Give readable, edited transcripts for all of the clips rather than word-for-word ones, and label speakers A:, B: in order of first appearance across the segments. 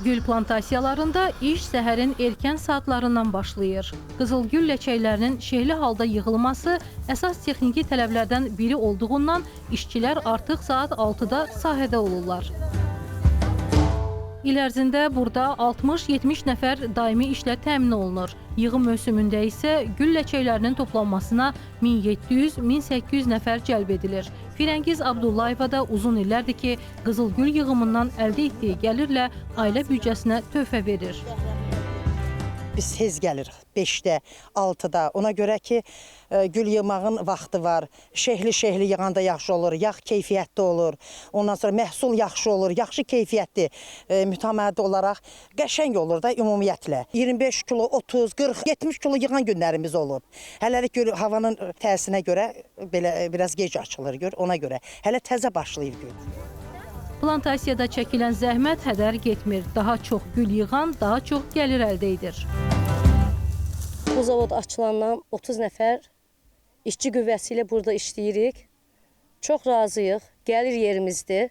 A: Gül plantasiyalarında iş səhərin erkən saatlarından başlayır. Qızılgül ləçəklərinin şehli halda yığılması əsas texniki tələblərdən biri olduğundan işçilər artıq saat 6-da sahədə olurlar. İl ərzində burada 60-70 nəfər daimi işlə təmin olunur. Yığım mövsümündə isə gül ləçəklərinin toplanmasına 1700-1800 nəfər cəlb edilir. Firəngiz Abdullayeva da uzun illərdir ki, qızılgül yığımından əldə etdiyi gəlirlə ailə büdcəsinə töhfə verir.
B: Biz tez gəlirik 5-də, 6-da. Ona görə ki, gül yığmağın vaxtı var. Şehli-şehli yığanda yaxşı olur, yağ keyfiyyətli olur. Ondan sonra məhsul yaxşı olur, yaxşı keyfiyyətli, mütəmadi olaraq qəşəng olur da ümumiyyətlə. 25 kilo, 30, 40, 70 kilo yığan günlərimiz olub. Hələlik gül havanın təsirinə görə belə biraz gec açılır gül, ona görə. Hələ təzə başlayır gül.
A: Plantasiyada çəkilən zəhmət hədər getmir. Daha çox gül yığan, daha çox gəlir əldə edir.
C: Bu zavod açılandan 30 nəfər işçi qüvvəsi ilə burada işləyirik. Çox razıyıq, gəlir yerimizdir.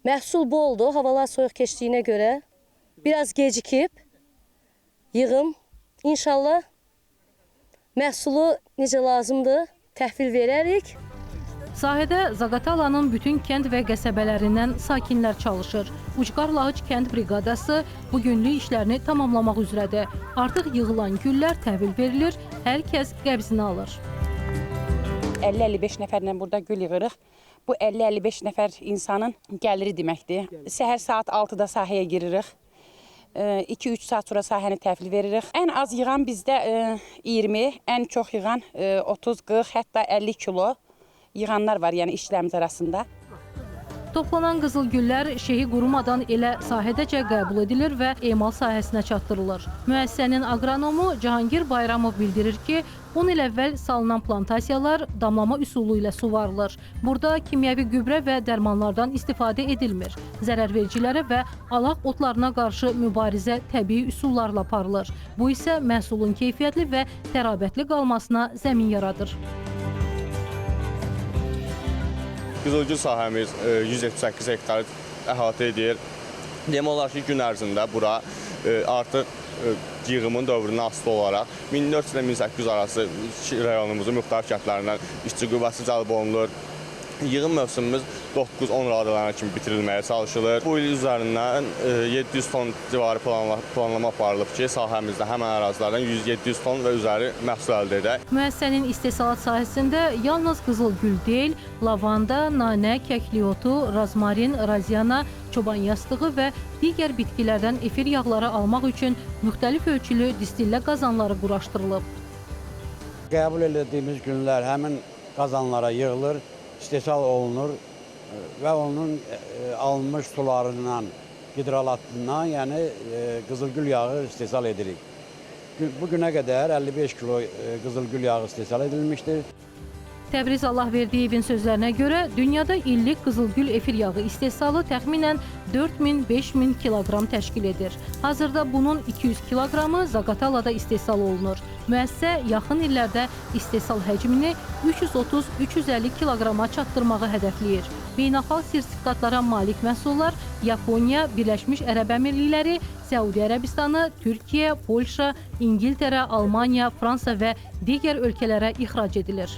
C: Məhsul boldur, havalar soyuq keçdiyinə görə biraz gecikib yığım. İnşallah məhsulu necə lazımdır təhvil verərik.
A: Sahədə Zaqatalanın bütün kənd və qəsəbələrindən sakinlər çalışır. Ucqar Lahıc kənd briqadası bu günlük işlərini tamamlamaq üzrədir. Artıq yığılan güllər təhvil verilir, hər kəs qəbzini alır.
D: 50-55 nəfərlə burada gül yığırıq. Bu 50-55 nəfər insanın gəliri deməkdir. Səhər saat 6-da sahəyə giririk. 2-3 saat sonra sahəni təhvil veririk. Ən az yığan bizdə 20, ən çox yığan 30, 40, hətta 50 kilo yığanlar var, yəni işçilərimiz arasında.
A: Toplanan qızıl güllər şehi qurumadan elə sahədəcə qəbul edilir və emal sahəsinə çatdırılır. Müəssisənin aqronomu Cahangir Bayramov bildirir ki, 10 il əvvəl salınan plantasiyalar damlama üsulu ilə suvarılır. Burada kimyəvi gübrə və dərmanlardan istifadə edilmir. Zərərvericilərə və alaq otlarına qarşı mübarizə təbii üsullarla aparılır. Bu isə məhsulun keyfiyyətli və tərabətli qalmasına zəmin yaradır.
E: Qızılgül sahəmiz 178 hektar əhatə edir. Demək olar ki, gün ərzində bura artıq yığımın dövründən asılı olaraq 1400 ilə 1800 arası rayonumuzun müxtəlif kəndlərindən işçi qüvvəsi cəlb olunur. Yığım mövsümümüz 9-10 radələrə kimi bitirilməyə çalışılır. Bu il üzərindən 700 ton civarı planlama aparılıb ki, sahəmizdə həmən ərazilərdən 700 ton və üzəri məhsul əldə edək.
A: Müəssisənin istehsalat sahəsində yalnız qızılgül deyil, lavanda, nanə, kəkli otu, rozmarin, raziyana, çoban yastığı və digər bitkilərdən efir yağları almaq üçün müxtəlif ölçülü distillə qazanları quraşdırılıb.
F: Qəbul elədiyimiz günlər həmin qazanlara yığılır, istehsal olunur və onun alınmış sularından, hidrolatından, yəni qızılgül yağı istehsal edirik. Bu günə qədər 55 kilo qızılgül yağı istehsal edilmişdir.
A: Təbriz Allahverdiyevin sözlərinə görə dünyada illik qızılgül efir yağı istehsalı təxminən 4000-5000 kiloqram təşkil edir. Hazırda bunun 200 kiloqramı Zaqatalada istehsal olunur. Müəssisə yaxın illərdə istehsal həcmini 330-350 kiloqrama çatdırmağı hədəfləyir. Beynəlxalq sertifikatlara malik məhsullar Yaponiya, Birləşmiş Ərəb Əmirlikləri, Səudiyyə Ərəbistanı, Türkiyə, Polşa, İngiltərə, Almaniya, Fransa və digər ölkələrə ixrac edilir.